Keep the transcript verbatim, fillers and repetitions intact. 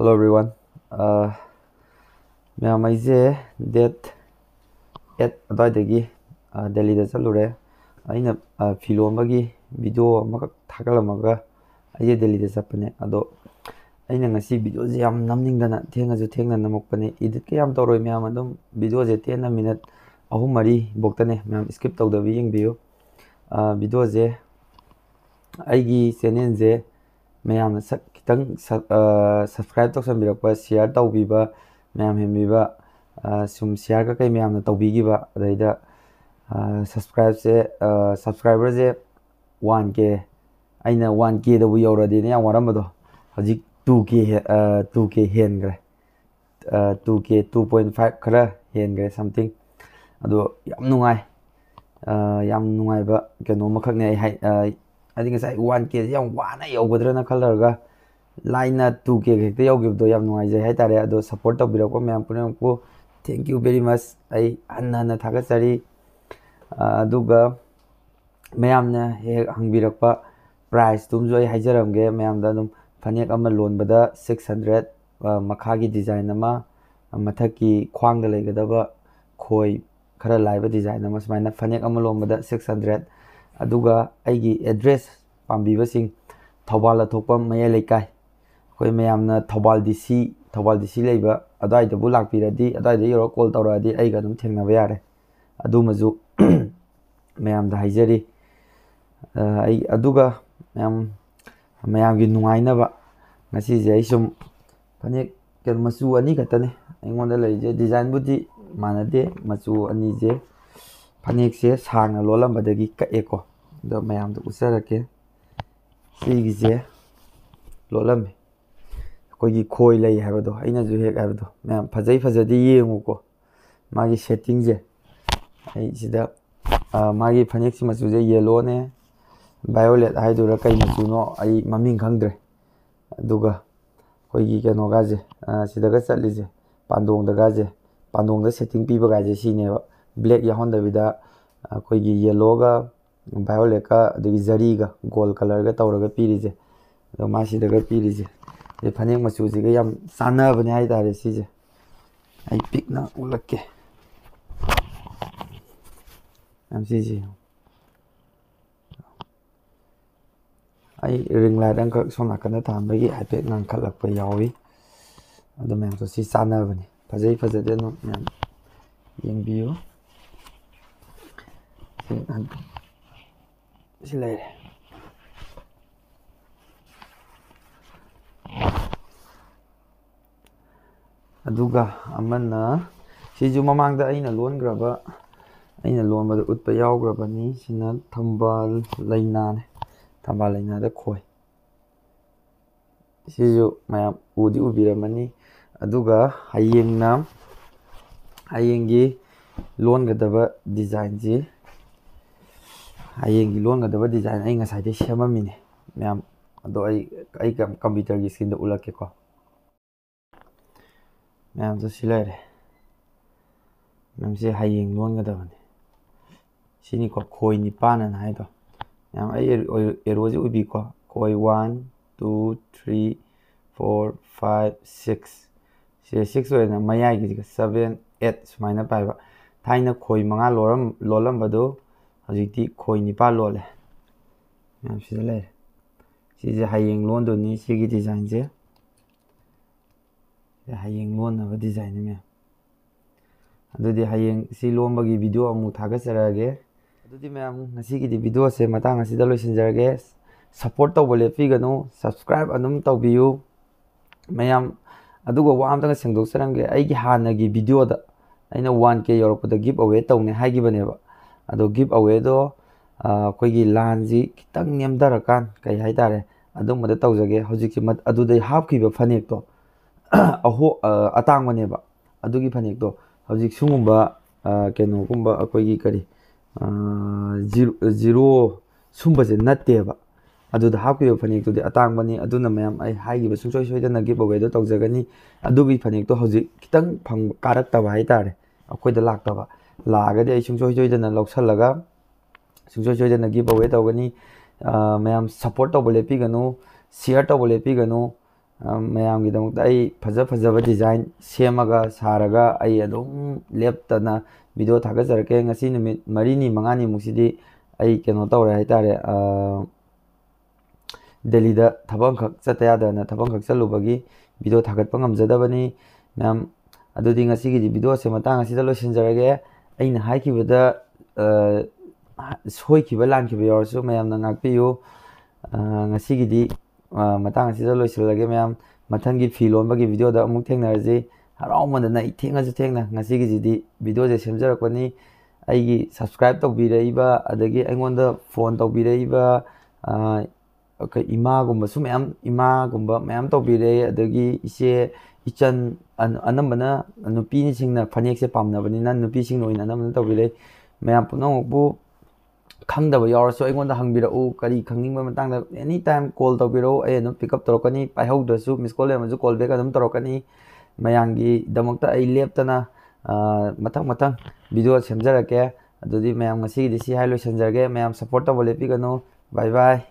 Hello everyone. ꯑ, ꯃꯌꯥꯝ, ꯑꯩꯁꯦ date eight ꯑꯗꯨꯋꯥꯏꯗꯒꯤ, ꯑ, ꯗꯦꯜꯂꯤꯗ ꯆꯠꯂꯨꯔꯦ꯫ ꯑꯩꯅ, ꯑ, ꯐꯤ ꯂꯣꯟꯕꯒꯤ video ꯑꯃꯈꯛ ꯊꯥꯒꯠꯂꯝꯃꯒ ꯑꯩꯁꯦ ꯗꯦꯜꯂꯤꯗ ꯆꯠꯄꯅꯦ꯫ ꯑꯗꯣ ꯑꯩꯅ ꯉꯁꯤ videoꯁꯦ ꯌꯥꯝ ꯅꯝꯅꯤꯡꯗꯅ ꯊꯦꯡꯉꯁꯨ ꯊꯦꯡꯅ ꯅꯝꯃꯛꯄꯅꯦ꯫ Editꯀ ꯌꯥꯝ ꯇꯧꯔꯣꯏ ꯃꯌꯥꯝ, ꯑꯗꯨꯝ videoꯁꯦ ꯇꯦꯟꯅ minute ꯑꯍꯨꯝ ꯃꯔꯤ ꯐꯧꯇꯅꯦ ꯃꯌꯥꯝ, skip ꯇꯧꯗꯕꯤ ꯌꯦꯡꯕꯤꯌꯨ꯫ ꯑ, videoꯁꯦ, ꯑꯩꯒꯤ channelꯁꯦ ꯃꯌꯥꯝꯅ ꯁꯛ-, ꯈꯤꯇꯪ ꯁꯛ-, ꯑ, subscribe ꯇꯧꯁꯟꯕꯤꯔꯛꯄ, share ꯇꯧꯕꯤꯕ, ꯃꯌꯥꯝ ꯍꯦꯟꯕꯤꯕ, ꯑ, ꯁꯨꯝ share ꯀꯩꯀꯩ ꯃꯌꯥꯝꯅ ꯇꯧꯕꯤꯈꯤꯕ, ꯑꯗꯩꯗ, ꯑ, subscribeꯁꯦ, ꯑ, subscriberꯁꯦ one K, ꯑꯩꯅ one Kꯗꯕꯨ ꯌꯧꯔꯗꯤꯅ ꯌꯥꯝ ꯋꯥꯔꯝꯕꯗꯣ, ꯍꯧꯖꯤꯛ two K ꯍꯦ-, ꯑ, two K ꯍꯦꯟꯈ꯭ꯔꯦ꯫ ꯑ, two K, two point five ꯈꯔ ꯍꯦꯟꯈ꯭ꯔꯦ something꯫ ꯑꯗꯣ ꯌꯥꯝ ꯅꯨꯡꯉꯥꯏ꯫ ꯑ, ꯌꯥꯝ ꯅꯨꯡꯉꯥꯏꯕ ꯀꯩꯅꯣ ꯑꯃꯈꯛꯅꯦ꯫ ꯑꯩ ꯍꯥꯏ-, ꯑ, ꯍꯥꯏꯗꯤ ꯉꯁꯥꯏ one Kꯁꯦ ꯌꯥꯝ ꯋꯥꯅ ꯌꯧꯒꯗ꯭ꯔꯅ ꯈꯜꯂꯨꯔꯒ line two K ꯍꯦꯛꯇ ꯌꯧꯈꯤꯕꯗꯣ ꯌꯥꯝ ꯅꯨꯡꯉꯥꯏꯖꯩ ꯍꯥꯏꯇꯥꯔꯦ꯫ ꯑꯗꯣ support ꯇꯧꯕꯤꯔꯛꯄ ꯃꯌꯥꯝ ꯄꯨꯝꯅꯃꯛꯄꯨ thank you very much꯫ ꯑꯩ ꯍꯟꯅ ꯍꯟꯅ ꯊꯥꯒꯠꯆꯔꯤ꯫ ꯑ, ꯑꯗꯨꯒ ꯃꯌꯥꯝꯅ ꯍꯦꯛ ꯍꯦꯛ ꯍꯪꯕꯤꯔꯛꯄ priceꯇꯨꯝꯁꯨ ꯑꯩ ꯍꯥꯏꯖꯔꯝꯒꯦ ꯃꯌꯥꯝꯗ꯫ ꯑꯗꯨꯝ ꯐꯅꯦꯛ ꯑꯃ ꯂꯣꯟꯕꯗ six hundred, ꯑ, ꯃꯈꯥꯒꯤ design ꯑꯃ, ꯑ, ꯃꯊꯛꯀꯤ ꯈ꯭ꯋꯥꯡꯗ ꯂꯩꯒꯗꯕ ꯈꯣꯏ ꯈꯔ ꯂꯥꯏꯕ design ꯑꯃ, ꯁꯨꯃꯥꯏꯅ ꯐꯅꯦꯛ ꯑꯃ ꯂꯣꯟꯕꯗ six hundred꯫ ꯑꯗꯨꯒ ꯑꯩꯒꯤ address ꯄꯥꯝꯕꯤꯕꯁꯤꯡ, ꯊꯧꯕꯥꯜ ꯑꯊꯣꯛꯄꯝ ꯃꯌꯥꯏ ꯂꯩꯀꯥꯏ, ꯑꯩꯈꯣꯏ ꯃꯌꯥꯝꯅ ꯊꯧꯕꯥꯜ DC, ꯊꯧꯕꯥꯜ DC ꯂꯩꯕ ꯑꯗꯨꯋꯥꯏꯗꯕꯨ ꯂꯥꯛꯄꯤꯔꯗꯤ, ꯑꯗꯨꯋꯥꯏꯗ ꯌꯧꯔꯒ call ꯇꯧꯔꯛꯑꯗꯤ ꯑꯩꯒ ꯑꯗꯨꯝ ꯊꯦꯡꯅꯕ ꯌꯥꯔꯦ꯫ ꯑꯗꯨꯃꯁꯨ ꯃꯌꯥꯝꯗ ꯍꯥꯏꯖꯔꯤ꯫ ꯑ, ꯑꯩ, ꯑꯗꯨꯒ ꯃꯌꯥꯝ, ꯃꯌꯥꯝꯒꯤ ꯅꯨꯡꯉꯥꯏꯅꯕ ꯉꯁꯤꯁꯦ ꯑꯩ ꯁꯨꯝ ꯐꯅꯦꯛ ꯀꯩꯅꯣ ꯃꯆꯨ ꯑꯅꯤ ꯈꯛꯇꯅꯦ ꯑꯩꯉꯣꯟꯗ ꯂꯩꯔꯤꯁꯦ꯫ Designꯕꯨꯗꯤ ꯃꯥꯟꯅꯗꯦ, ꯃꯆꯨ ꯑꯅꯤꯁꯦ ꯐꯅꯦꯛꯁꯦ ꯁꯥꯡꯅ ꯂꯣꯜꯂꯝꯕꯗꯒꯤ ꯀꯛꯑꯦꯀꯣ꯫ ꯑꯗꯣ ꯃꯌꯥꯝꯗ ꯎꯠꯆꯔꯛꯀꯦ꯫ ꯁꯤꯒꯤꯁꯦ ꯂꯣꯜꯂꯝꯃꯦ, ꯑꯩꯈꯣꯏꯒꯤ ꯈꯣꯏ ꯂꯩ ꯍꯥꯏꯕꯗꯣ, ꯑꯩꯅꯁꯨ ꯍꯦꯛ ꯍꯥꯏꯕꯗꯣ꯫ ꯃꯌꯥꯝ ꯐꯖꯩ ꯐꯖꯗꯦ ꯌꯦꯡꯉꯨꯀꯣ꯫ ꯃꯥꯒꯤ settingꯁꯦ ꯑꯩ ꯁꯤꯗ, ꯑ, ꯃꯥꯒꯤ ꯐꯅꯦꯛꯁꯤ ꯃꯆꯨꯁꯦ yellowꯅꯦ, violet ꯍꯥꯏꯗꯣꯏꯔꯥ ꯀꯩ ꯃꯆꯨꯅꯣ ꯑꯩ ꯃꯃꯤꯡ ꯈꯪꯗ꯭ꯔꯦ꯫ ꯑꯗꯨꯒ ꯑꯩꯈꯣꯏꯒꯤ ꯀꯩꯅꯣꯒꯥꯁꯦ, ꯑ, ꯁꯤꯗꯒ ꯆꯠꯂꯤꯁꯦ, ꯄꯥꯟꯗꯣꯡꯗꯒꯥꯁꯦ, ꯄꯥꯟꯗꯣꯡꯗ setting ꯄꯤꯕꯒꯥꯁꯦ ꯁꯤꯅꯦꯕ꯫ Black ꯌꯥꯎꯍꯟꯗꯕꯤꯗ ꯑꯩꯈꯣꯏꯒꯤ yellowꯒ violetꯀ ꯑꯗꯒꯤ ꯖꯔꯤꯒ gold colourꯒ ꯇꯧꯔꯒ ꯄꯤꯔꯤꯁꯦ꯫ ꯑꯗꯣ ꯃꯥ ꯁꯤꯗꯒ ꯄꯤꯔꯤꯁꯦ, ꯁꯤ ꯐꯅꯦꯛ ꯃꯆꯨꯁꯤꯒ ꯌꯥꯝ ꯆꯥꯟꯅꯕꯅꯦ ꯍꯥꯏꯇꯥꯔꯦ꯫ ꯁꯤꯁꯦ ꯑꯩ ꯄꯤꯛꯅ ꯎꯠꯂꯛꯀꯦ꯫ ꯌꯥꯝ ꯁꯤꯁꯦ ꯑꯩ ring light ꯑꯃꯈꯛ ꯁꯣꯝ ꯅꯥꯀꯟꯗ ꯊꯥꯟꯕꯒꯤ ꯍꯥꯏꯐꯦꯠ ꯉꯥꯡꯈꯠꯂꯛꯄ ꯌꯥꯎꯏ꯫ ꯑꯗꯨ ꯃꯌꯥꯝꯁꯨ ꯁꯤ ꯆꯥꯟꯅꯕꯅꯤ꯫ ꯐꯖꯩ ꯐꯖꯗꯦ ꯑꯗꯨꯝ ꯃꯌꯥꯝ ꯌꯦꯡꯕꯤꯌꯨ꯫ ꯁꯤ ꯁꯤ ꯂꯩꯔꯦ꯫ ꯑꯗꯨꯒ ꯑꯃꯅ ꯁꯤꯁꯨ ꯃꯃꯥꯡꯗ ꯑꯩꯅ ꯂꯣꯟꯈ꯭ꯔꯕ, ꯑꯩꯅ ꯂꯣꯟꯕꯗ ꯎꯠꯄ ꯌꯥꯎꯈ꯭ꯔꯕꯅꯤ꯫ ꯁꯤꯅ ꯊꯝꯕꯥꯜ ꯂꯩꯅꯥꯅꯦ꯫ ꯊꯝꯕꯥꯜ ꯂꯩꯅꯥꯗ ꯈꯣꯏ꯫ ꯁꯤꯁꯨ ꯃꯌꯥꯝ ꯎꯗꯤ ꯎꯕꯤꯔꯝꯃꯅꯤ꯫ ꯑꯗꯨꯒ ꯍꯌꯦꯡꯅ, ꯍꯌꯦꯡꯒꯤ ꯂꯣꯟꯒꯗꯕ designꯁꯤ, ꯍꯌꯦꯡꯒꯤ ꯂꯣꯟꯒꯗꯕ design ꯑꯩ ꯉꯁꯥꯏꯗꯩ ꯁꯦꯝꯃꯝꯃꯤꯅꯦ ꯃꯌꯥꯝ꯫ ꯑꯗꯣ ꯑꯩ, ꯑꯩ ꯀꯝ-, computerꯒꯤ screenꯗ ꯎꯠꯂꯛꯀꯦꯀꯣ꯫ ꯃꯌꯥꯝꯁꯨ ꯁꯤ ꯂꯩꯔꯦ꯫ ꯃꯌꯥꯝꯁꯦ ꯍꯌꯦꯡ ꯂꯣꯟꯒꯗꯕꯅꯤ꯫ ꯁꯤꯅꯤꯀꯣ ꯈꯣꯏ ꯅꯤꯄꯥꯟ ꯑꯅ ꯍꯥꯏꯗꯣ꯫ ꯃꯌꯥꯝ ꯑꯩ arrow-, arrowꯁꯦ ꯎꯕꯤꯀꯣ꯫ ꯈꯣꯏ one, two, three, four, five, six꯫ ꯁꯤ six ꯑꯣꯏꯅ ꯃꯌꯥꯏꯒꯤꯁꯤꯒ seven, eight ꯁꯨꯃꯥꯏꯅ ꯄꯥꯏꯕ꯫ ꯊꯥꯏꯅ ꯈꯣꯏ ꯃꯉꯥ ꯂꯣꯜꯂꯝ-, ꯂꯣꯜꯂꯝꯕꯗꯣ ꯍꯧꯖꯤꯛꯇꯤ ꯈꯣꯏ ꯅꯤꯄꯥꯟ ꯂꯣꯜꯂꯦ꯫ ꯃꯌꯥꯝ ꯁꯤꯗ ꯂꯩꯔꯦ꯫ ꯁꯤꯁꯦ ꯍꯌꯦꯡ ꯂꯣꯟꯗꯣꯏꯅꯤ, ꯁꯤꯒꯤ designꯁꯦ꯫ ꯁꯤ ꯍꯌꯦꯡ ꯂꯣꯟꯅꯕ designꯅꯤ ꯃꯌꯥꯝ꯫ ꯑꯗꯨꯗꯤ ꯍꯌꯦꯡ ꯁꯤ ꯂꯣꯟꯕꯒꯤ video ꯑꯃꯨꯛ ꯊꯥꯒꯠꯆꯔꯛꯑꯒꯦ꯫ ꯑꯗꯨꯗꯤ ꯃꯌꯥꯝ, ꯉꯁꯤꯒꯤꯗꯤ videoꯁꯦ ꯃꯇꯥꯡ ꯑꯁꯤꯗ ꯂꯣꯏꯁꯤꯟꯖꯔꯒꯦ꯫ Support ꯇꯧꯕ ꯂꯦꯞꯄꯤꯒꯅꯨ, subscribe ꯑꯗꯨꯝ ꯇꯧꯕꯤꯌꯨ꯫ ꯃꯌꯥꯝ, ꯑꯗꯨꯒ ꯋꯥ ꯑꯝꯇꯒ ꯁꯦꯡꯗꯣꯛꯆꯔꯝꯒꯦ꯫ ꯑꯩꯒꯤ ꯍꯥꯟꯅꯒꯤ videoꯗ ꯑꯩꯅ one K ꯌꯧꯔꯛꯄꯗ give away ꯇꯧꯅꯤ ꯍꯥꯏꯈꯤꯕꯅꯦꯕ꯫ ꯑꯗꯣ give awayꯗꯣ, ꯑ, ꯑꯩꯈꯣꯏꯒꯤ ꯂꯥꯟꯁꯤ ꯈꯤꯇꯪ ꯅꯦꯝꯊꯔꯀꯥꯟ, ꯀꯩ ꯍꯥꯏꯇꯥꯔꯦ, ꯑꯗꯨꯝꯕꯗ ꯇꯧꯖꯒꯦ꯫ ꯍꯧꯖꯤꯛꯁꯦ ꯃꯠ-, ꯑꯗꯨꯗꯩ ꯍꯥꯞꯈꯤꯕ ꯐꯅꯦꯛꯇꯣ, ꯑꯍꯣ-, ꯑ, ꯑꯇꯥꯡꯕꯅꯦꯕ꯫ ꯑꯗꯨꯒꯤ ꯐꯅꯦꯛꯇꯣ ꯍꯧꯖꯤꯛ ꯁꯤꯒꯨꯝꯕ, ꯑ, ꯀꯩꯅꯣꯒꯨꯝꯕ, ꯑꯩꯈꯣꯏꯒꯤ ꯀꯔꯤ, ꯑ, zero, zero ꯁꯨꯝꯕꯁꯦ ꯅꯠꯇꯦꯕ꯫ ꯑꯗꯨꯗ ꯍꯥꯞꯈꯤꯕ ꯐꯅꯦꯛꯇꯨꯗꯤ ꯑꯇꯥꯡꯕꯅꯤ꯫ ꯑꯗꯨꯅ ꯃꯌꯥꯝ, ꯑꯩ ꯍꯥꯏꯈꯤꯕ ꯁꯨꯡꯁꯣꯏ ꯁꯣꯏꯗꯅ give awayꯗꯣ ꯇꯧꯖꯒꯅꯤ꯫ ꯑꯗꯨꯒꯤ ꯐꯅꯦꯛꯇꯣ ꯍꯧꯖꯤꯛ ꯈꯤꯇꯪ ꯐꯪꯕ, ꯀꯥꯔꯛꯇꯕ ꯍꯥꯏꯇꯥꯔꯦ, ꯑꯩꯈꯣꯏꯗ ꯂꯥꯛꯇꯕ꯫ ꯂꯥꯛꯑꯒꯗꯤ ꯑꯩ ꯁꯨꯡꯁꯣꯏ ꯁꯣꯏꯗꯅ ꯂꯧꯁꯜꯂꯒ ꯁꯨꯡꯁꯣꯏ ꯁꯣꯏꯗꯅ give away ꯇꯧꯒꯅꯤ꯫ ꯑ, ꯃꯌꯥꯝ support ꯇꯧꯕ ꯂꯦꯞꯄꯤꯒꯅꯨ, share ꯇꯧꯕ ꯂꯦꯞꯄꯤꯒꯅꯨ꯫ ꯑ, ꯃꯌꯥꯝꯒꯤꯗꯃꯛꯇ ꯑꯩ ꯐꯖ ꯐꯖꯕ design ꯁꯦꯝꯃꯒ ꯁꯥꯔꯒ ꯑꯩ ꯑꯗꯨꯝ ꯂꯦꯞꯇꯅ video ꯊꯥꯒꯠꯆꯔꯛꯀꯦ꯫ ꯉꯁꯤ ꯅꯨꯃꯤꯠ ꯃꯔꯤꯅꯤ ꯃꯉꯥꯅꯤꯃꯨꯛꯁꯤꯗꯤ ꯑꯩ ꯀꯩꯅꯣ ꯇꯧꯔꯦ ꯍꯥꯏꯇꯥꯔꯦ, ꯑ, ꯗꯦꯜꯂꯤꯗ ꯊꯕꯛ ꯑꯃꯈꯛ ꯆꯠꯇ ꯌꯥꯗꯗꯅ ꯊꯕꯛ ꯑꯃꯈꯛ ꯆꯠꯂꯨꯕꯒꯤ video ꯊꯥꯒꯠꯄ ꯉꯝꯖꯗꯕꯅꯤ꯫ ꯃꯌꯥꯝ, ꯑꯗꯨꯗꯤ ꯉꯁꯤꯒꯤꯗꯤ videoꯁꯦ ꯃꯇꯥꯡ ꯑꯁꯤꯗ ꯂꯣꯏꯁꯤꯟꯖꯔꯒꯦ꯫ ꯑꯩꯅ ꯍꯥꯏꯈꯤꯕꯗ, ꯑ, ꯁꯣꯏꯈꯤꯕ ꯂꯥꯟꯈꯤꯕ ꯌꯥꯎꯔꯁꯨ ꯃꯌꯥꯝꯅ ꯉꯥꯛꯄꯤꯌꯨ꯫ ꯑ, ꯉꯁꯤꯒꯤꯗꯤ, ꯑ, ꯃꯇꯥꯡ ꯑꯁꯤꯗ ꯂꯣꯏꯁꯤꯜꯂꯒꯦ ꯃꯌꯥꯝ꯫ ꯃꯊꯪꯒꯤ ꯐꯤ ꯂꯣꯟꯕꯒꯤ videoꯗ ꯑꯃꯨꯛ ꯊꯦꯡꯅꯔꯁꯤ꯫ ꯍꯔꯥꯎꯃꯟꯗꯅ ꯑꯩ ꯊꯦꯡꯉꯁꯨ ꯊꯦꯡꯅ ꯉꯁꯤꯒꯤꯁꯤꯗꯤ videoꯁꯦ ꯁꯦꯝꯖꯔꯛꯄꯅꯤ꯫ ꯑꯩꯒꯤ subscribe ꯇꯧꯕꯤꯔꯛꯏꯕ, ꯑꯗꯒꯤ ꯑꯩꯉꯣꯟꯗ phone ꯇꯧꯕꯤꯔꯛꯏꯕ, ꯑ, ꯑꯩꯈꯣꯏ ꯏꯃꯥꯒꯨꯝꯕꯁꯨ ꯃꯌꯥꯝ, ꯏꯃꯥꯒꯨꯝꯕ ꯃꯌꯥꯝ ꯇꯧꯕꯤꯔꯛꯑꯦ, ꯑꯗꯒꯤ ꯏꯆꯦ, ꯏꯆꯟ, ꯑꯅ-, ꯑꯅꯝꯕꯅ ꯅꯨꯄꯤꯁꯤꯡꯅ ꯐꯅꯦꯛꯁꯦ ꯄꯥꯝꯅꯕꯅꯤꯅ ꯅꯨꯄꯤꯁꯤꯡꯅ ꯑꯣꯏꯅ ꯑꯅꯝꯕꯅ ꯇꯧꯕꯤꯔꯛꯑꯦ꯫ ꯃꯌꯥꯝ ꯄꯨꯝꯅꯃꯛꯄꯨ ꯈꯪꯗꯕ ꯌꯥꯎꯔꯁꯨ ꯑꯩꯉꯣꯟꯗ ꯍꯪꯕꯤꯔꯛꯎ, ꯀꯔꯤ ꯈꯪꯅꯤꯡꯕ ꯃꯇꯥꯡꯗ anytime call ꯇꯧꯕꯤꯔꯛꯎ, ꯑꯩ ꯑꯗꯨꯝ pick up ꯇꯧꯔꯛꯀꯅꯤ꯫ ꯄꯥꯏꯍꯧꯗ꯭ꯔꯁꯨ miss call ꯂꯩꯔꯝꯃꯁꯨ call back ꯑꯗꯨꯝ ꯇꯧꯔꯛꯀꯅꯤ꯫ ꯃꯌꯥꯝꯒꯤꯗꯃꯛꯇ ꯑꯩ ꯂꯦꯞꯇꯅ, ꯑ, ꯃꯊꯪ ꯃꯊꯪ video ꯁꯦꯝꯖꯔꯛꯀꯦ꯫ ꯑꯗꯨꯗꯤ ꯃꯌꯥꯝ ꯉꯁꯤꯒꯤꯗꯤ ꯁꯤ ꯍꯥꯏ ꯂꯣꯏꯁꯤꯟꯖꯔꯒꯦ꯫ ꯃꯌꯥꯝ support ꯇꯧꯕ ꯂꯦꯞꯄꯤꯒꯅꯨ꯫ Bye bye꯫